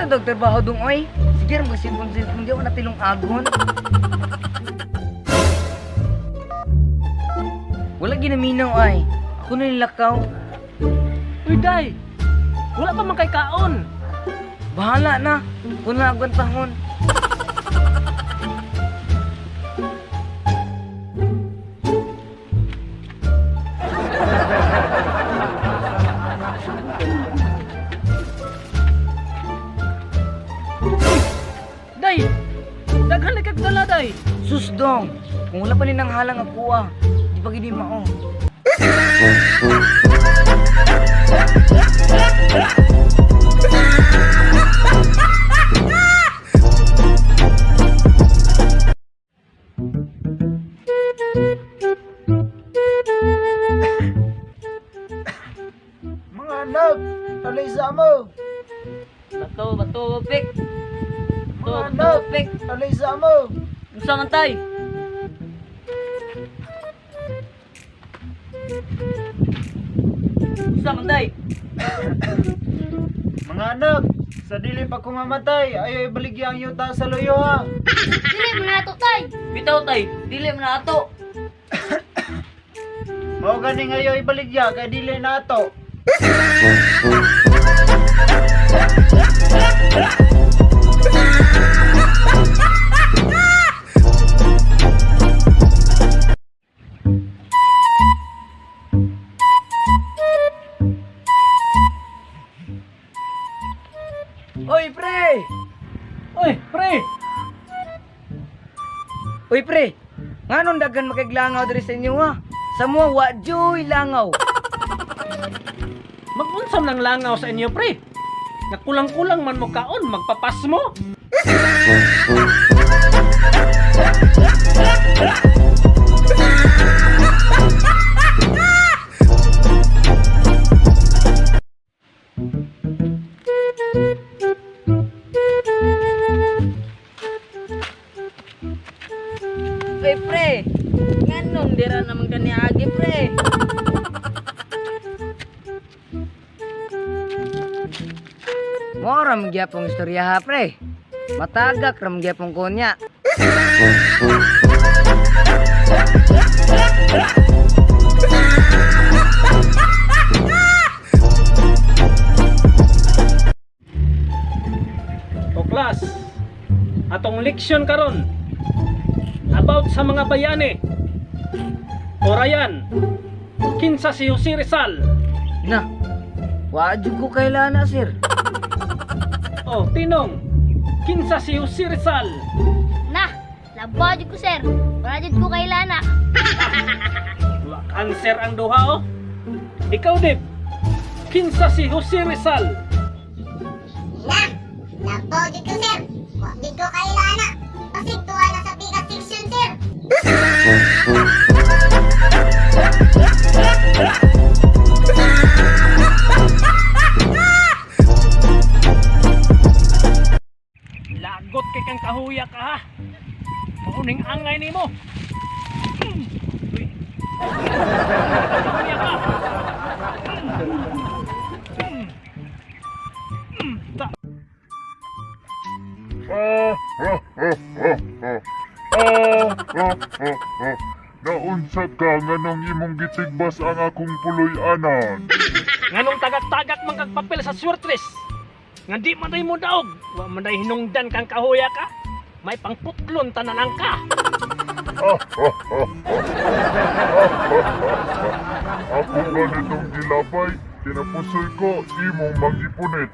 Unsa daw trabaho dong oy? Sige ra mag-cellphone cellphone di ako natilong agon. Wala ginaminaw ay. Ako na nilakaw. Uy, day! Wala pa man kay kaon. Bahala na. Kung na agwantahon. Day! Daghan na kag dala, day! Sus dong, kung wala pa ni nang halang ako ah. Di pa gini mao. Mga anak, alay sa mo. Bato, bato, pik. Mga Bato, anak, bato, pik. alay sa mo. Unsa man tay? Unsa man tay? Mga anak, sa dili pa kumamatay, ayaw ibaligya ang yuta sa luyo ha. Dili man nato tay. Bitaw tay, dili man na ato. Mao gani ayaw ibaligya kay dili na ato. Oy pre! Uy, pre! Uy pre! Nganong daghan makiglangaw diri sa inyo ha? Sa mua wa joy langaw. Magunsam ng langaw sa inyo, pre. Nga kulang-kulang man mo kaon, magpapas mo. Uy pre, nganong dira naman kani agi pre? Mao ra man gyapong istorya ha pre. Matagak ra man gyapong konya. O class, atong leksyon karon about sa mga bayani. Orayan, kinsa si Jose Rizal? Na. Wa jud ko kailana sir. O Tinong, kinsa si Jose Rizal? Na, laba jud ko sir. Wala jud ko kailana. Wa cancer ang duha o. Ikaw Dib, kinsa si Jose Rizal? Na! Labaw jud ko, sir! Wa gid ko kailana! Basig tuwa na sa bigas section, sir! Lagot kay kang kahuya ka ha. Mauning angay nimo. Uy. Kahuya ka. Ta. Naunsa ka nganong imong gitigbas ang akong puloy-anan. Nganong tagak-tagak man kag papel sa swertres. Nga di man day mo daog, wa man day hinungdan kang kahuya ka. May pangputlon tanan ka. Ako ganitong gilabay, kinapusoy ko imong magipunit.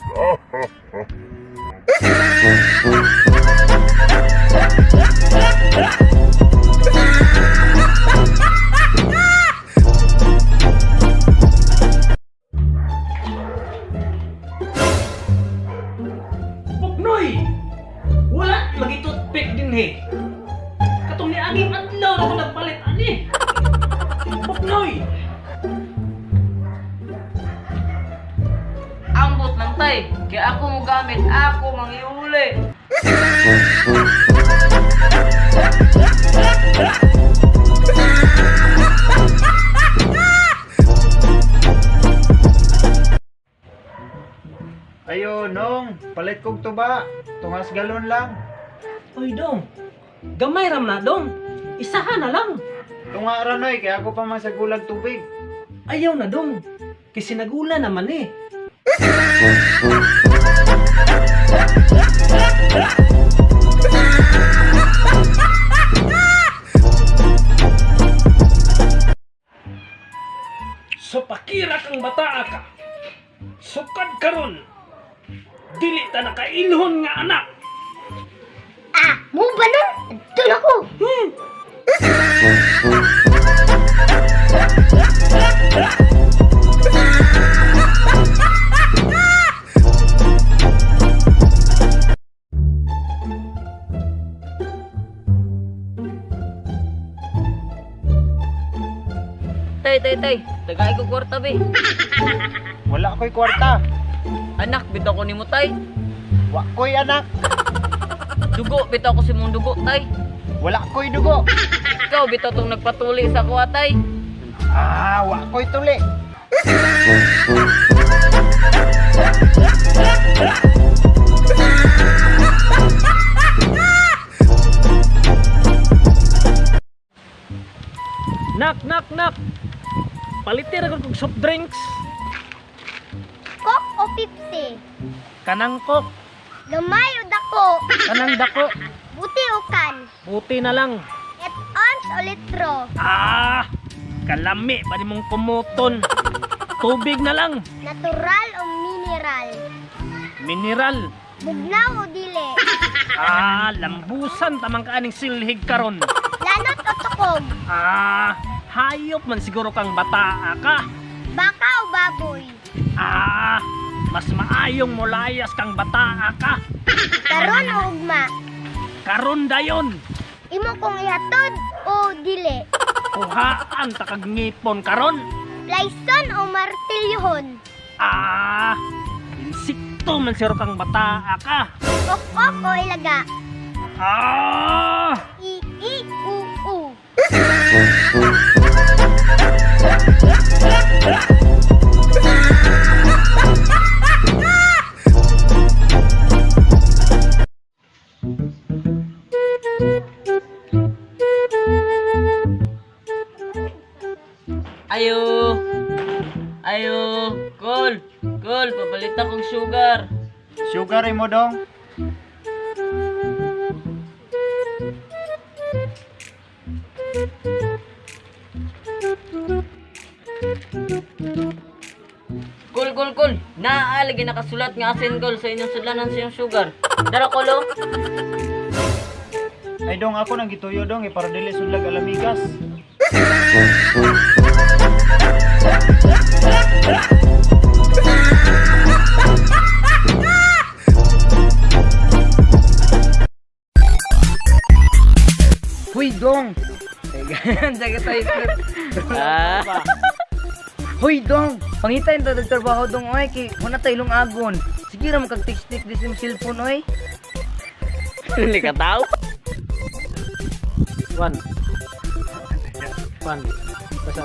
Pugnoy! Wala lagi toothpick din he. Katong niaging adlaw na ko nagpalit ani. Pugnoy! Ambot man tay, kay ako mo gamit, ako mangiuli. Ayo nong, palit kog og tuba. Tungas galon lang. Oy dong. Gamay ram na dong. Isahan na lang. Tunga ra, Noy, kaya ako pa man sa gulag tubig. Ayaw na dong. Kay sinagula naman eh. So pakira kang bataa ka. Sukad karon. Dili ta nakailhon nga anak. Ah, mo ba nun? Doon ako. Tay, tay, tay. Tagay ko kwarta be. Wala ko'y kwarta. Anak, bitaw ko nimo tay. Wa ko'y anak. Dugo, bitaw ko si mong dugo tay. Wala ko'y dugo. Ikaw bitaw tong nagpatuli sa kuha tay. Ah, wa ko'y tuli. Nak, nak, nak. Palitir ako kog soft drinks. Coke o Pepsi? Kanang kok, Gamay o dako? kanang dako. Buti o kan? Buti na lang. Et ons o litro? Ah, kalami pa ni mong kumuton. Tubig na lang, Natural o mineral? mineral. Bugnaw o dili? Ah, lambusan tamang kaaning silhig karon. Lanot o tukom? Ah, hayop man siguro kang bataa ka. Baka o baboy? Ah, mas maayong mulayas kang bataa ka. Karon o ugma? Karon dayon, Imo kong ihatod o dili? kuhaan ta kag ngipon karon. Playson o martilyohon? Ah, insekto man siguro kang bataa ka. Okok o ilaga? Ah! I, I, U, U. Ayo. Ayo. Kol. Kol, papalit akong sugar. Sugar mo dong. Kol, kol, kol. Naa lagi nakasulat nga asin kol sa inyong sudlanan sa inyong sugar. Dara kolo. Ay dong, ako nang gituyo dong, eh, para dili sudlag alamigas. Huy, dong! Ganyan, sige tayo, pre. Ah. Huy, dong! Pangitain ta trabaho dong, oy, kay wala tayo ilong agon. Sige ra makag text-text this yung cellphone, oy. Dili ka tao. One. One. Basta.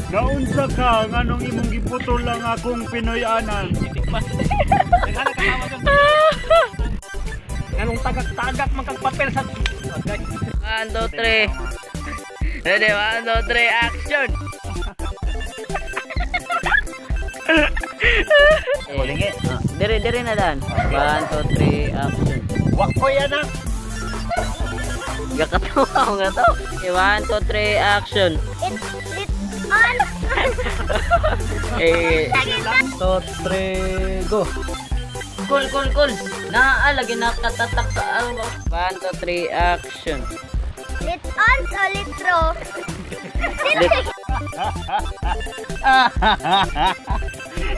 Naunsa ka nganong imong giputol lang akong Pinoy-anan. Nganong tagak-tagak man kang papel sa 1, 2, 3. Ready, 1, 2, 3, action! Kulingi. Ah, dire, dire na dan. 1, 2, 3, action. Wa ko'y anak. Gakatawa ko nga to. Okay, 1, 2, 3, action. It, it, on. Eh, 2, 3, go. cool, cool, cool. Naa, lagi nakatatak sa ano. 1, 2, 3, action. Lit ons o litro?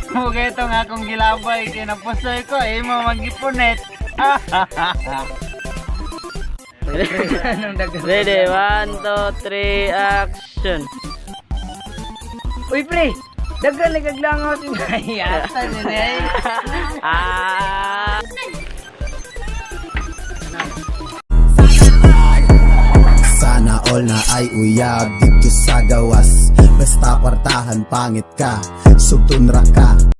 Mugay itong akong gilabay kay napusoy ko imo magipunit. Anong dagan? Ready, 1, 2, 3, action. Uy, pre! Daghan lang kag langaw si Maya. Ah! Sana all na ay uyab dito sa gawas. Basta kwartahan pangit ka, sugtun ra ka.